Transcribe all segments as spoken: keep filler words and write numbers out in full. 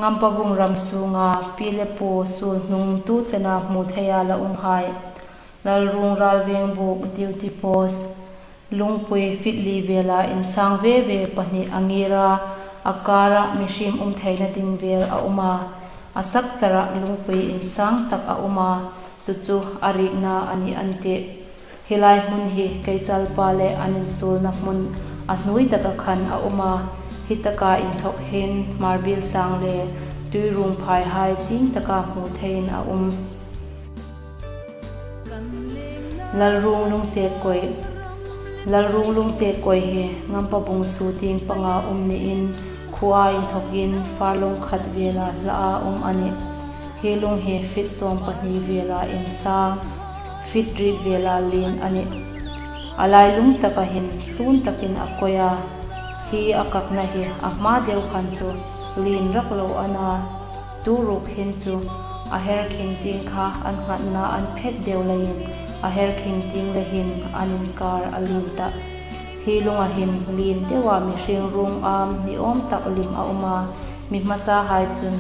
Ngampabung ram sunga pi le pu sulhnung tu chena hmu theia la umhai. Lalrung Ralvengbuk duty post, lungpui feet li vela insang ve ve pahni a ngir a, a kara mihriem um theina ding vel a um a, a sak chara lungpui insang tak a um a, chu chu a rikna a ni an tih. Hi lai hmun hi Keichalpa le an insuolna hmun a hnuoi taka khan a um a, hi taka inthawk hin Hmarbiel tlang le Tuirung phaihai ching taka hmu theiin a um. Lalrung Lungchekkawi. Lalrung Lungchekkawi hi Ngampabung su tieng panga um niin, khuoa inthawkin furlong khat vela hlaa um a nih. Hi lung hi feet sawm pahni vela insang, feet riet vela lien a nih. A lailung taka hin hlun takin a kawi a, hi a kakna hi a hma deu khan chu lien rak lo a na, tu ruok hin chu a her khing tieng kha an nghatna an phet deu leiin, a her khing tieng le hin an inkar a lien ta. Hi lunga hin lien deua mihring ruong am ni awm tak lim a um a, mi hmasahai chun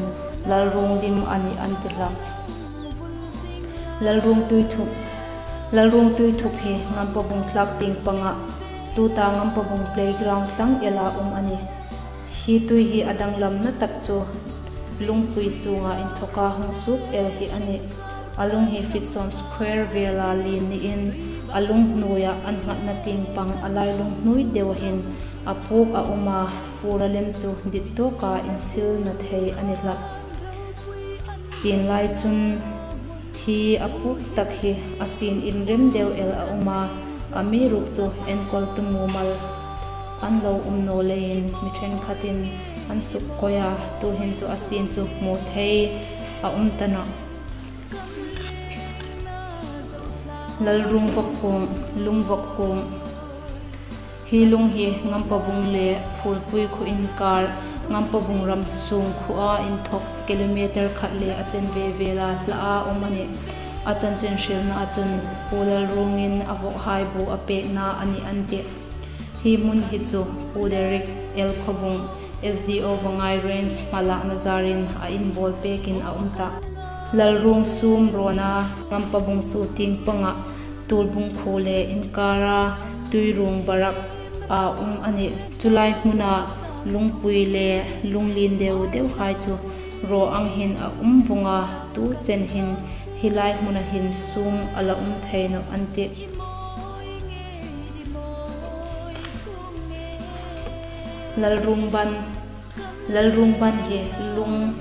Lalrung lim a nih an ti hlak. Lalrung Tuithup. Lalrung Tuithup hi Ngampabung tlak tieng panga, tuta Ngampabung playground thlang ela um a nih. Hi tui hi a danglamna tak chu lungpui sunga inthawka hung suok el hi a nih. A lung hi feet sawm square vela lien niin, a lung hnuoia an nghatna tieng pang a lailung hnuoi deu hin a puk a um a, fur a lem chu dit tawka insilna thei a ni hlak. Tienlai chun hi a puk tak hi a sin inrem deu el a um a, amiruokchu enkawl tu mumal an lo um naw leiin mi ṭhenkhatin an suk kawi a, tuhin chu a sin chu hmu thei a um ta nawh. Lalrung Vawkkuong, Lung Vawkkuong. Hi lung hi Ngampabung le Phulpui khuo inkar, Ngampabung ram sung khuoa inthawk kilometer khat le a chenve vela hlaa um a nih. A chanchin hrilnaa chun Pu Lalrungin a vawkhai bu a pekna a nih an tih. Hi hmun hi chu Pu Derek L. Khawbung, S D O Vangai Range hmalakna zarin a inbawl pekin a um ta. Lalrung sum rawna Ngampabung su tieng panga Tulbung khuo le inkara Tuirung barak a um a nih. Chu lai hmuna lungpui le lung lien deu deuhai chu raw ang hin a um vong a, tu chen hin hi lai hmuna hin sum a la um thei nawh an tih. Lalrung Ban. Lalrung Ban hi lung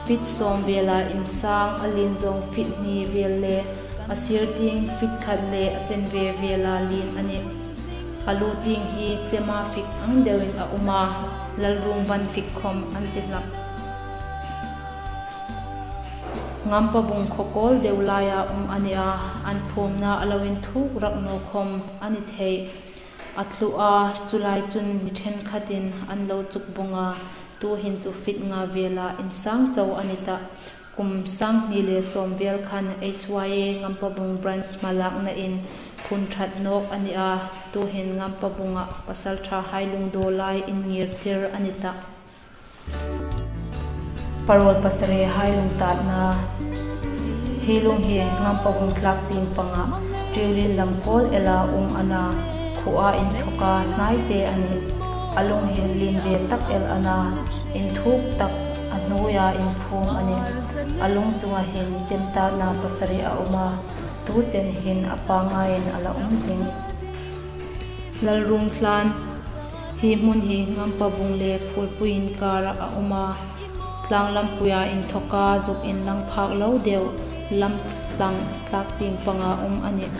feet sawm vela insang, a lien zawng feet hni vel le a sir tieng feet khat le a chenve vela lien a nih. A lu tieng hi chema fik ang deuin a um a, Lalrung Ban fik khawm an ti hlak. Ngampabung khaw kawl deu laia um a ni a, an phumna a lo inthuk rak naw khawm a ni thei. A tlu a, chu lai chun mi ṭhenkhatin an lo chuk bawng a, tuhin chu feet nga vela insang chau a ni ta. Kum sang hni le sawm vel khan H Y A Ngampabung branch hmalaknain khun ṭhat nawk a ni a, tuhin Ngampabunga pasalṭhahai lungdaw lai inngirtir a ni ta. Parol pasarihai lungtatna. Hi lung hi Ngampabung tlak tieng panga Tiulin lam kawl ela um a na, khuoa inthawka hnaite a nih. A lung hi lien ve tak el a na, inthuk tak a hnuoia inphum a nih. A lung chunga hin chemtatna pasarih a um a, tu chen hin a pangngaiin a la um zing. Lalrung Thlan. Hi hmun hi Ngampabung le Phulpui inkara a um a, tlang lampuia inthawka zuk inlang phak lo deu lam thlang tlak tieng panga um a nih.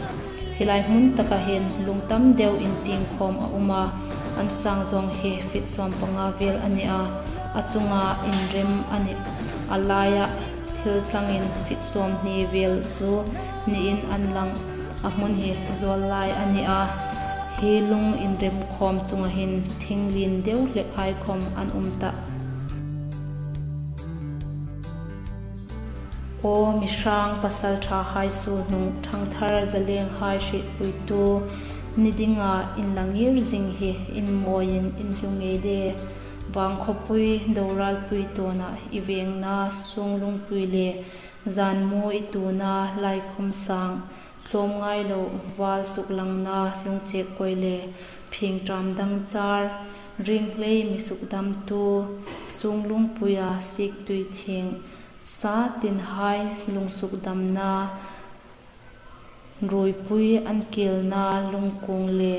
Hi lai hmun taka hin lung tam deu intieng khawm a um a, an sang zawng hi feet sawm panga vel a ni a, a chunga inrem a nih. A laia thil thlangin feet sawm hni vel chu niin an lang. A hmun hi zawl lai a ni a, hi lung inrem khawm chunga hin thing lien deu hlekhai khawm an um ta. Aw mi hrang pasalṭhahai sulhnung, ṭhangthar zalenghai hrietpuitu, ni dinga in la ngir zing hi in mawiin in hlu ngei de. Vangkhawpui, Doralpui tawna i vengna sunglungpui le, zanmu i tuna laikhum sang, tlawmngai lo val suklangna lungchek koi le, phingṭam dangchar, ringhlei mi sukdamtu, sunglungpuia siktui thing, sa tinhai lungsukdamna, ruipui an kilna lungkung le,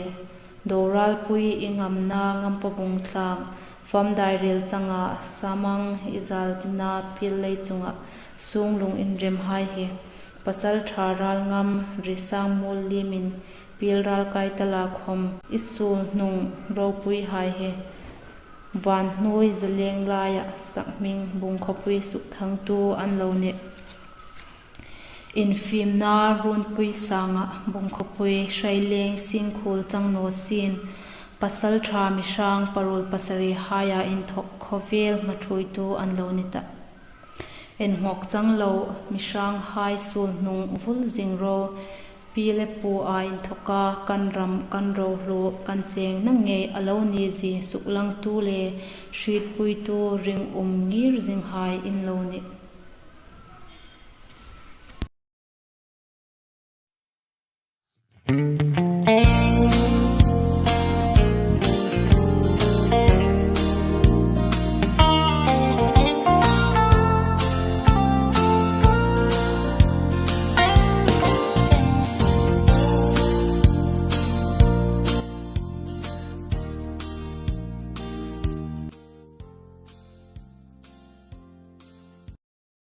Doralpui i ngamna ngampa bung tlang, famdai rel changa samang i zalna pil lei chunga sunglung inremhai hi, pasalṭha ralngam risang mul limin pil ral kai tala khom i sulhnung ropuihai hi, vanhnuoi zaleng laia sakhming bungkhawpui sukthangtu an lo nih. Infimna runpui sanga bungkhawpui hraileng singkhul chang naw sin, pasalṭha mihrang parul pasari haia inthok khawvel hmathuoitu an lo ni tah. Inngawk chang lo mihranghai sulhnung vul zing ro, pi le pu a inthoka kan ram kan rohlu kan cheng nang ngei a lo ni zie suklangtu le hrietpuitu ringum ngir zinghai in lo nih.